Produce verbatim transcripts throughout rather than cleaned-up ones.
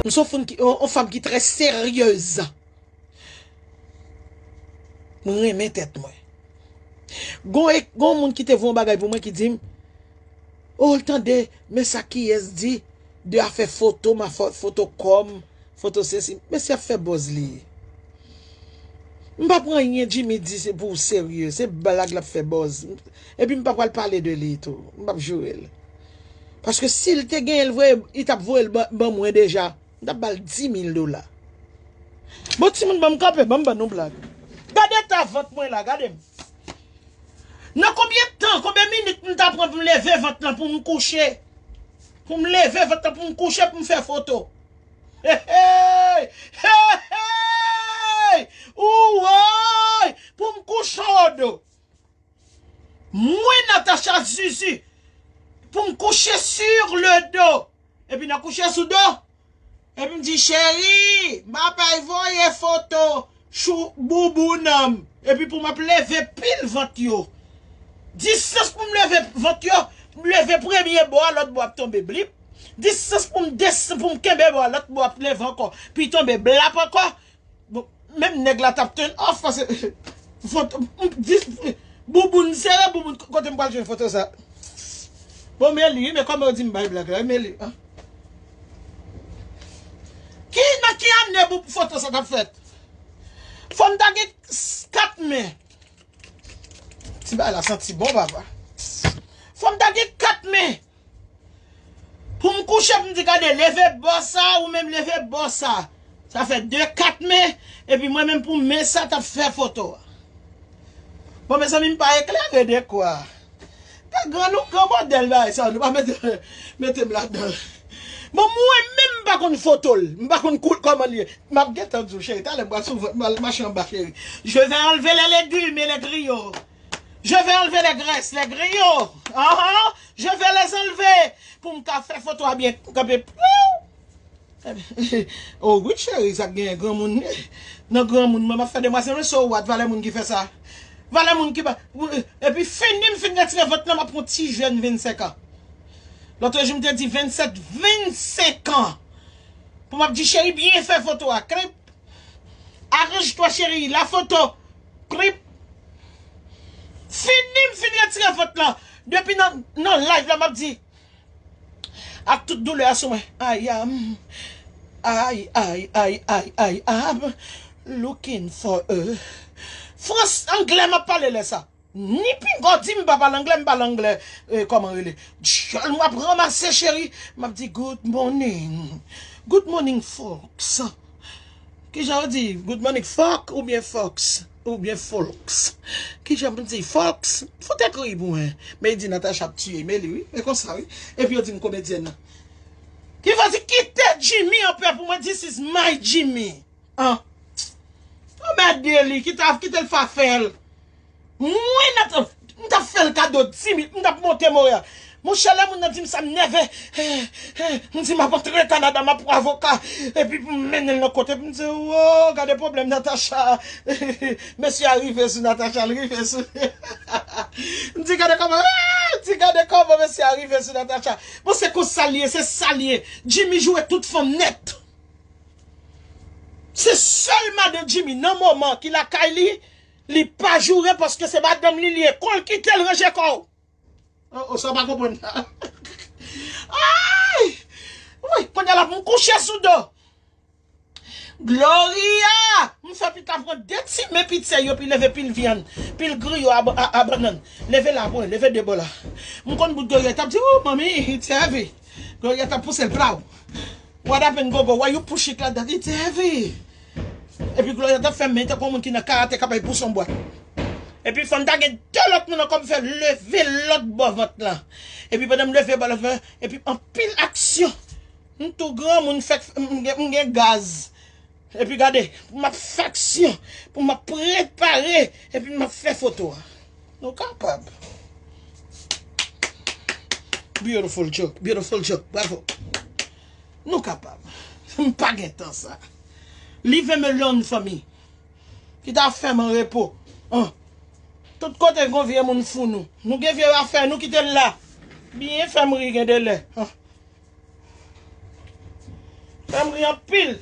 Se yon fanm ki, yon, yon fanm ki trè seryez. Mwen renmen tèt mwen. Gon, gon moun ki te voye yon bagay pou mwen ki di m, "O, tande, men sa kiyès di de afè foto, m a fè foto kò m, foto sesi." Mesye ap fè buzz li ye. M pa pran anyen Jimmy di se pou serye, se blag l ap fè buzz. Epi m pa pral pale de li tou, m p ap joure l. Paske si l te genyen l vre, li t ap voye l ban, ban mwen deja. M t ap ba l dis mil dola. Bon, timoun, ban m kanpe, ban m ban nou blag. Gade eta vant mwen la, gade m. Nan konbyen tan, konbyen minit m ta pran pou m leve vant lan pou m kouche? Pou m leve vant lan pou m kouche pou m fè foto. Hey, hey! Hey, hey! Ouwoy! Pou m kouche o do. Mwen, Natacha Zuzu, pou m kouche sur le dos. Epi nan kouche sou do. Epi m di, "Cheri, m apay voye foto chou bouboun an m." Epi pou m ap leve pil vant yo. Distans pou m leve vant yo, m leve premye bò a, lòt bò ap tonbe blip. Distans pou m desann, pou m kenbe bò a, lòt bò ap leve ankò. Pi tonbe blap ankò. Bon, menm nèg la t ap turn off, paske foto, m, dis, bouboun sere, bouboun, kote m pral jwenn foto sa? Bon, men li, wi, men kòman yo di m bay blag la, men li, an. Ki, nan ki ane bou-, foto sa t ap fèt? Fò m ta gen s-, kat men. Ti bagay la santi bon, papa. Fò m ta gen kat men. Pou m kouche, pou m di, "Gade, leve bò sa, ou menm leve bò sa." Sa fè de kat men, epi mwen menm pou men sa t ap fè foto a. Bon, mezanmi, m pa eklere de kwa. Te gran nou, gran modèl bagay sa, nou pa mete, mete m ladan. Bon, mwen menm m pa konn foto l, m pa konn kou-, kòman l ye. M ap gentan di w, cheri, talè m pral sou vant, m al mache anba, cheri. Je vais enlever les légumes et les griots. Je vais enlever les graisses, les griots. Ah, ah, je vais les enlever. Pou m ka fè foto a byen kanpe. Piw! Oh wi, cheri, sa k genyen granmoun. Nan granmoun, mwen, m ap fè demwazèl, so what, valè moun ki fè sa. Valè moun ki pa. Epi fini, m fin retire vant lan, m ap pran ti jèn vennsenk an. Lòt jou, m te di vennsèt, vennsenk an. Pou m ap di, "Cheri, byen fè foto a." Klip. "Arrange-toi, chérie, la photo." Klip. Fini, m fin retire vant lan. Depi nan, nan live la, m ap di, ak tout doulè a sou mwen. I am, I, I, I, I, I am looking for a. Frans, anglè m ap pale lè sa. Ni pinga w di m pa pale anglè, m pale anglè, eh, kòman rele? Dyòl, m ap ranmase, cheri. M ap di, "Good morning. Good morning, folks." Kijan yo di, "Good morning, fuck" oubyen "fox" oubyen "folks"? Kijan pou di "fox"? Fout ekri pou mwen. Men li di Natacha ap tiye, men li wi, e konsa wi. Epi yo di m komedyèn nan. Ki vle di kite Jimmy anpè pou mwen, this is my Jimmy. An. Anmède li, kite, kite l fa fè l. Mwen, nan tan, m t ap fè l kado dis mil, m t ap monte Monreyal. Monchè, lè moun nan di m sa, m nève. Eh, eh, m di, "M ap antre Kanada, m ap pran avoka." Epi pou m mennen l nan kote, m di, "Wo, gade pwoblèm Natacha." Mesye a rive sou Natacha, l rive sou. M di, "Gade kòman, ah!" M di, "Gade kòman mesye a rive sou Natacha." Bon, se konsa l ye, se sa l ye. Jimmy joure tout fanm nèt. Se sèl madan Jimmy, nan moman ki lakay li, li pa joure paske se madanm li li ye. Kon l kite l ranje kò w. Oh, oh, sa w pa konprann. Ay! Wi, kounye a la pou m kouche sou do. Gloria! M fè pita pran de ti men pizza yo, pi leve pil vyann, pil griyo a, a, a bannann. Leve la pou mwen, leve de bò la. M konn bout Gloria t ap di, "Oh, mommy, it's heavy." Gloria t ap pouse l plaw. What happened, Gogo? Why you push it like that? It's heavy. Epi Gloria t ap fè men tankou yon moun ki nan karate k ap al pouse yon bwat. Epi fanm ta gen de lòt moun ankò, m fè leve lòt bò vant lan. Epi pandan m leve bò lòt vant, epi anpil aksyon. M tou granmoun fèk, m gen, m gen gaz. Epi gade, pou m ap fè aksyon, pou m ap prepare, epi m ap fè foto a. Nou kapab. Beautiful joke, beautiful joke. Bravo. Nou kapab. M pa gen tan sa. Leave him alone, fanmi. Kite afè m an repo. An. Tout kote gon vye moun fou nou. Nou gen vye afè nou, kite l la. Byen fè m ri gen de lè. An. Fè m ri anpil.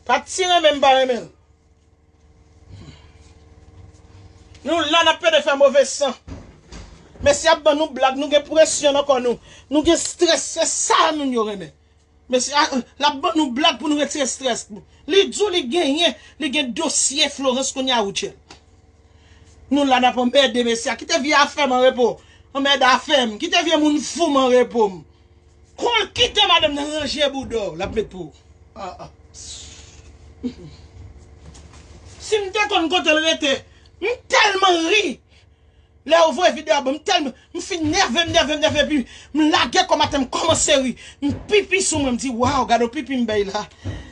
Pa ti renmen m pa renmen l. Nou la n ap pede fè move san. Mesye ap ban nou blag, nou gen presyon nan kò nou. Nou gen strès, se sa moun yo renmen. Mesye a, l ap ban nou blag pou nou retire strès. Li di w li genyen, li gen dosye Florence kounye a Rutshelle. Nou la n ap anmède mesye a. Kite vye afè m an repo. Anmède afè m. Kite vye moun fou m an repo m. Kon l kite madanm nan ranje bouda w, l ap met pou ou. Ah, ah. Si m te konn kote l rete, m tèlman ri. Lè yo voye videyo a ban m, m tèlman, m fin nève, m nève, m nève, epi m lage kò m atè, m kòmanse ri. M pipi sou mwen, m di, waw, gade yon pipi m bay la.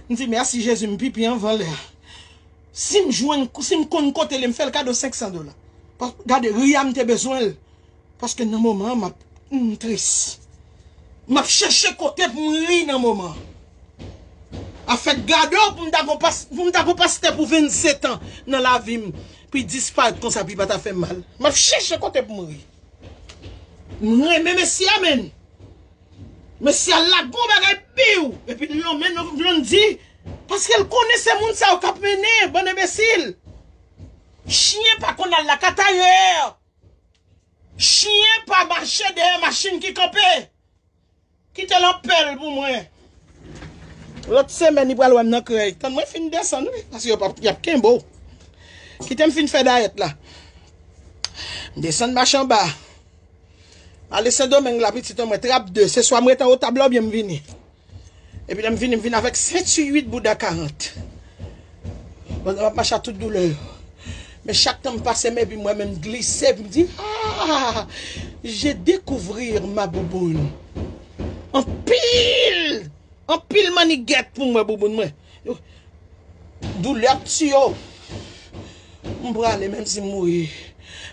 M di, mèsi Jezi, m pipi anvan lè a. Si m jwenn, si m konn kote l ye, m fè l kado senk san dola. Pa, gade, ri a m te bezwen l. Paske nan moman an, m ap, m tris. M ap chèche kote pou m ri nan moman an. Afè gado pou m ta gon pas-, pou m ta gon pastè pou vennsetan nan lavi m, pou l disparèt konsa, pou l pa ta fè m mal. M ap chèche kote pou m ri. M renmen mesye a, menn. Mesye a lage yon bagay biw, epi l lonmen non Blondy, paske l konnen se moun sa yo k ap mennen, bann enbesil. Chyen pa konn al lakatayè. Chyen pa mache dèyè machin ki kanpe. Kite l anpè l pou mwen. Lòt semèn, li pral wè m nan krèy. Tann mwen fin desann, wi, paske yo p ap, y ap kenbe w. Kite m fin fè dayèt la. M desann mache anba. M ale Sendomeng la, pitit mwen, trap de. Se swa m ret anwo tab la oubyen m vini. Epi lè m vini, m vin avèk senntuit bouda karant. Pandan m ap mache ak tout doulè yo. Men chak tan m pase, men epi m wè men m glise, epi m di, ah, j'ai découvert ma bouboune. Anpil, anpil mannigèt pou m wè bouboun mwen. Doulè ap tiye w. M prale menm si m mouri.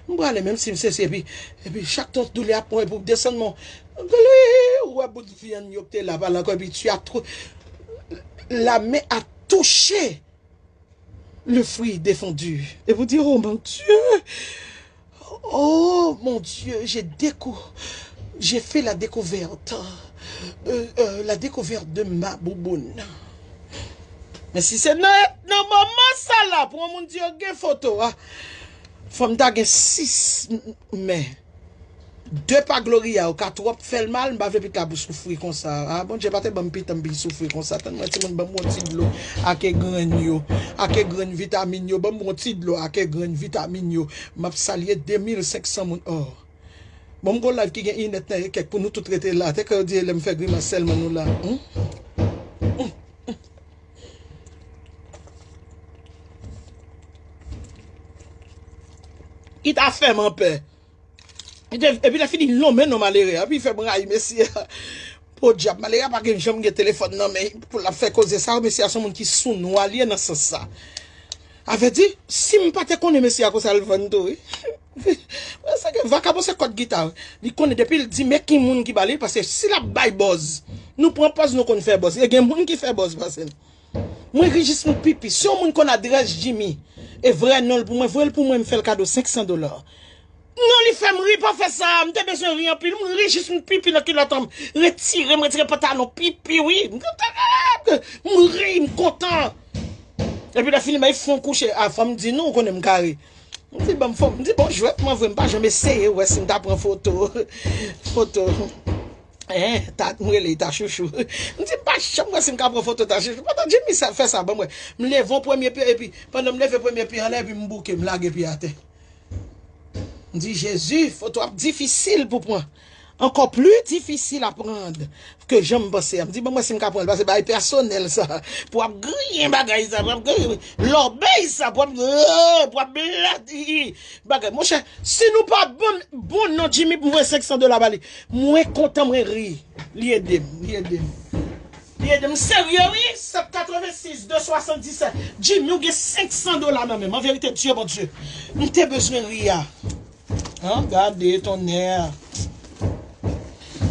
M prale menm si m sesi, epi, epi chak tan doulè ap pran, epi w desann men w, ou wè bout vyann yo k te la, pa la ankò, epi tu as trou-, la main a touché le fruit défendu. Et vous dire, oh mon Dieu, oh mon Dieu, j'ai décou-, j'ai fait la découverte, euh, euh, la découverte de ma bouboune. Men si se nan, nan moman sa la, pou yon moun di yo gen foto a, fò m ta gen sis men. De pa Gloria, ou ka twòp fè l mal, m pa vle pitit la pou soufri konsa. Ah, Bondye pa te ban m pitit m pou l soufri konsa. Tann mwen, timoun, ban m yon ti dlo ak grenn yo, ak grenn vitamin yo, ban m yon ti dlo ak grenn vitamin yo. M ap salye de mil senk san moun. Oh. Bon, m gon live ki gen inèdtan e kèk pou nou tout rete la. Te ka yo di lè m fè grimas sèlman nou la. Hmm? Hmm. Hmm. Li ta fè m anpè. Li te, epi lè fini, l lonmen non malere a, epi l fè m rayi mesye a. Podyab, malere a pa gen janm gen telefòn nan men pou l ap fè koze sa yo. Mesye a se yon moun ki sounwa, li ye nan sans sa. Avèdi, si m pa te konnen mesye a konsa, l vann tou, wi. Mwen, se ke vakabon se kòd gita, wi. Li konnen depi l di, men ki moun ki ba li, paske si l ap bay buzz, nou pran pòz, nou konn fè buzz. E gen moun ki fè buzz pase n. Mwen ri jis m pipi. Si yon moun konn adrès Jimmy, e vrè non l pou mwen, voye l pou mwen, m fè l kado senk san dola. Non, li fè m ri, pa fè sa. M te bezwen ri anpil. M ri jis m pipi nan kilòt an. M retire, m retire pantalon, pipi, wi. M ri, m kontan. Epi lè fini, bay fon kouche. A, fò m di nou, ou konnen m kare. M di, ban m fon. M di, bon, jwèt mwen vre, m pa janm eseye, wè si m ta pran foto. Foto. Eh, ta, m rele ta chouchou. M di, m pa janm wè si m ka pran foto ta chouchou. Pandan Jimmy sa, fè sa, ban m wè. M leve yon premye pye, epi, pandan m leve premye pye anlè, epi m bouke, m lage pye atè. M di, Jezi, foto ap difisil pou pran. Encore plus difficile à prendre que jan m panse a. M di, ban m wè si m ka pran l, paske bagay pèsonèl sa. Pou ap griyen bagay sa, pou ap griyen lòbèy sa, pou ap, euh, pou ap bladi bagay. Monchè, si nou pa ban m bon non Jimmy pou m voye senk san dola ba li, mwen kontan, mwen ri. Li ede m, li ede m. Li ede m serye, wi. Sèt katrevensis, de swasanndisèt. Jimmy, ou gen senk san dola nan men m. An verite, Dye, Bondye, m te bezwen ri a. An, gade, tonnè.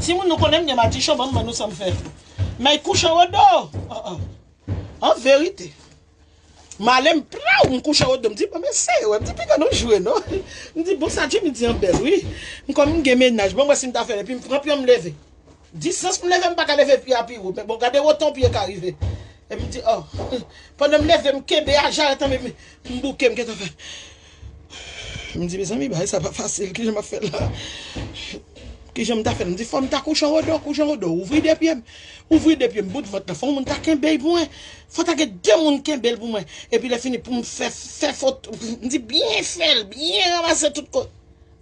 Timoun, nou konnen m gen madichon, ban m ban nou sa m fè. Men kouche anwo do. An, an. An verite. M ale, m plaw, m kouche anwo do. M di, bon, men se, wè, m di, piga nou jwe, non? M di, bon, sa Jimmy di an bèl, wi. M kòm m gen mennaj, bon, mwen si m ta fè l, epi m pran pye, m leve. Distans m leve, m pa ka leve pye a pi wo. Men bon, gade wotan yon pye ka rive. Epi m di, oh. Pandan m leve, m kenbe a jarèt an, men m, m bouke, m gentan fè. M di, mezanmi, bagay sa pa fasil, kijan m ap fè la? Kijan m ta fè? M di, fò m ta kouche an wodo, kouche an wodo. Ouvri de pye m. Ouvri de pye m, bout vant la. Fò yon moun ta kenbe l pou mwen. Fò ta gen de moun kenbe l pou mwen. Epi lè fini pou m fè, fè foto. M di, byen fè l, byen ranmase tout kote.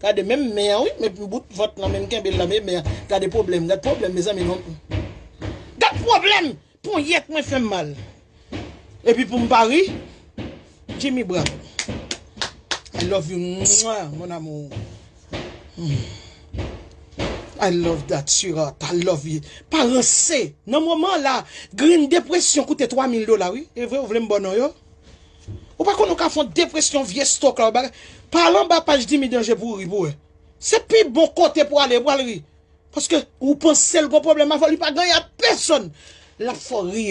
Gade, menm men an, wi, men bout vant lan, menm kenbe l la, men men an. Gade pwoblèm, gad pwoblèm, mezanmi, non. Gad pwoblèm! Ponyèt mwen fè m mal. Epi pou m pa ri, Jimmy, bravo. I love you, mwah, mon amour. Hmm. I love that, sweetheart. I love you. Pa ranse. Nan moman la, grenn depresyon koute twa mil dola, wi. E vre, ou vle m ba w non yo? Ou pa konn ou ka fè yon depresyon, vye stroke la, ou bagay. Pa al anba paj Jimmy Danger pou w ri, pou w wè. Se pi bon kote pou ale, pou al ri. Paske ou panse l gon pwoblèm avè w, li pa gen anyen ak pèsonn. L ap fè w ri.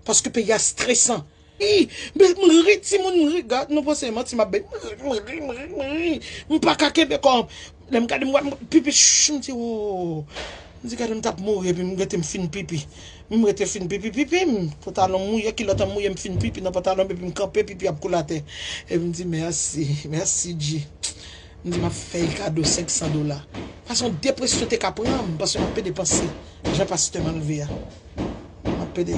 Paske peyi a stresan. Ih, men m ri, timoun, m ri. Gad, nou panse manti m ap bay. M ri, m ri, m ri, m ri. M pa ka kenbe kò m. Lè m gade, m wè m pipi, ch, m di, oh. M di, gade, m t ap mouri, epi m rete m fin pipi. M rete fin pipi, pipi m. Pantalon m mouye, kilòt an mouye, m fin pipi nan pantalon m, epi m kanpe, pipi ap koule atè. Epi m di, mèsi, mèsi, Dji. M di, m ap fè l kado senk san dola. Paske yon depresyon te ka pran m, paske m ap pede panse. Jan pastè m anlve a. M ap pede.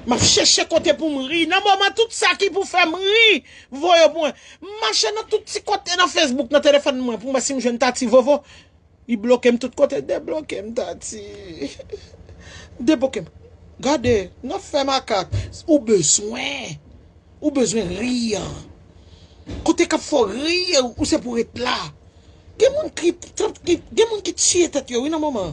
M ap chèche kote pou m ri. Nan moman tout sa ki pou fè m ri, voye pou mwen. M mache nan tout ti kote nan Facebook, nan telefòn mwen, pou m wè si m jwenn Tati Vovo. Li bloke m tout kote. Debloke m, Tati. Debloke m. Gade, n ap fè makak. Ou bezwen. Ou bezwen ri. Kote k ap fè w ri, ou se pou ret la. Gen moun ki, ki, gen moun ki tiye tèt yo, wi, nan moman.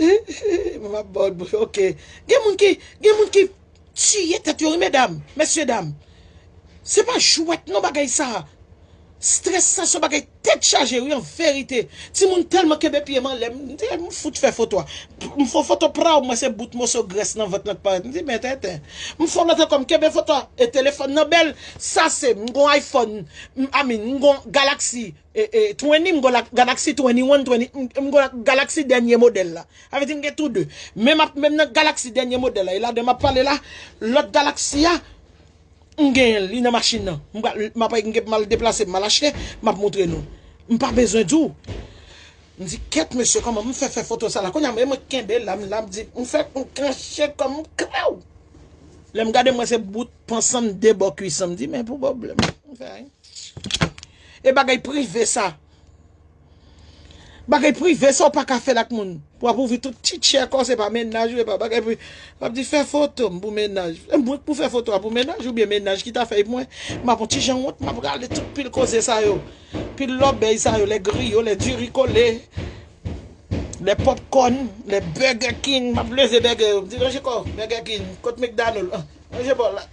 M ap ba w, ok. Gen moun ki, gen moun ki tiye tèt yo, wi, medam, mesye dam. Se pa jwèt, non, bagay sa. Strès sa se yon bagay tèt chaje, wi, an verite. Timoun tèlman kenbe pye m anlè, m di, m fout fè foto a. M fè foto, praw, mwen se bout moso grès nan vant lan k parèt. M di, men tenten. M fè lòt ankò, m kenbe foto a. E telefòn nan bèl, sa se, m gon iPhone, m, I mean, m gon Galaxy, e, e, twenty, m gon la, Galaxy twenty-one, twenty, m, m gon Galaxy dènye modèl la. Sa vle di m gen tou de. Menm ap, menm nan Galaxy dènye modèl la, e ladan m ap pale la, lòt Galaxy a, m genyen l, li nan machin nan. M pral, m ap, m gen pou m al deplase, m al achte, m ap montre nou. M pa bezwen di w. M di, kèt, mesye, kòman m fè fè foto sa la? Kounye a, mwen, mwen kenbe la, m la, m di, m fè, m kanche kò m, kraw! Lè m gade, mwen, se bout pansan m, de bò kwis an, m di, men pou pwoblèm. M fè anyen. E bagay prive sa. Bagay prive sa w pa ka fè l ak moun. W ap ouvri tout ti tchè kò, se pa mennaj ou, se pa bagay pri-, w ap di fè foto m pou mennaj. E mwen k pou fè foto a pou mennaj oubyen mennaj ki ta fè l pou mwen? M ap yon ti jan wont, m ap rale tout pil koze sa yo. Pil lòbèy sa yo, lè griyo, lè diri kole, lè popcorn, lè Burger King, m ap leve Burger yo. M di, ranje kò w, Burger King, kot McDonald? Ah, ranje bò la.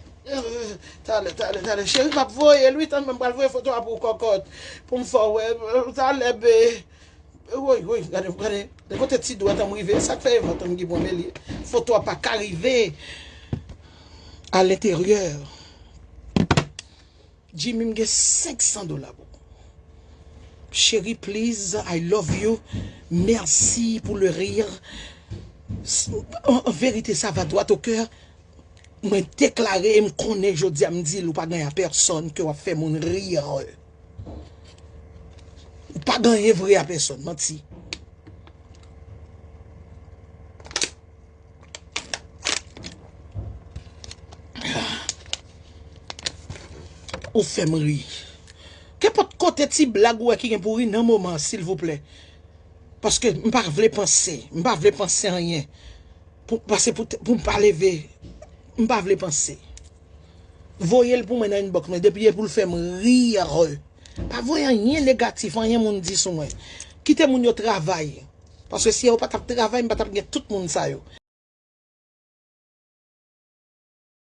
Talè, talè, talè. Cheri, m ap voye l, wi, tann mwen, m pral voye foto a pou w, kòkòt. Pou m fè w wè, talè, be. Woy, woy, gade, gade. De kote ti dwèt an m rive, sa k fè e vant an m ki pran men li. Foto a pa ka rive a lenteryè. Jimmy, m gen senk san dola pou ou. Cheri, please, I love you. Merci pour le rire. An, an verite, sa va droit au cœur. Mwen deklare e m konnen jodi a, m di l ou pa gen anyen a pèsonn ke w ap fè moun ri. Ou pa gen anyen vre a pèsonn, manti. Ou fè m ri. Kenpòt kote ti blag ou wè ki gen pou ri nan moman an, silvouplè. Paske m pa vle panse. M pa vle panse anyen. Pou, pase pou, pou m pa leve. M pa vle panse. Voye l pou mwen nan inbox mwen. Depi e pou l fè m ri. Pa voye anyen negatif, anyen moun di sou mwen. Kite moun yo travay. Paske si yo pa t ap travay, m pa t ap gen tout moun sa yo.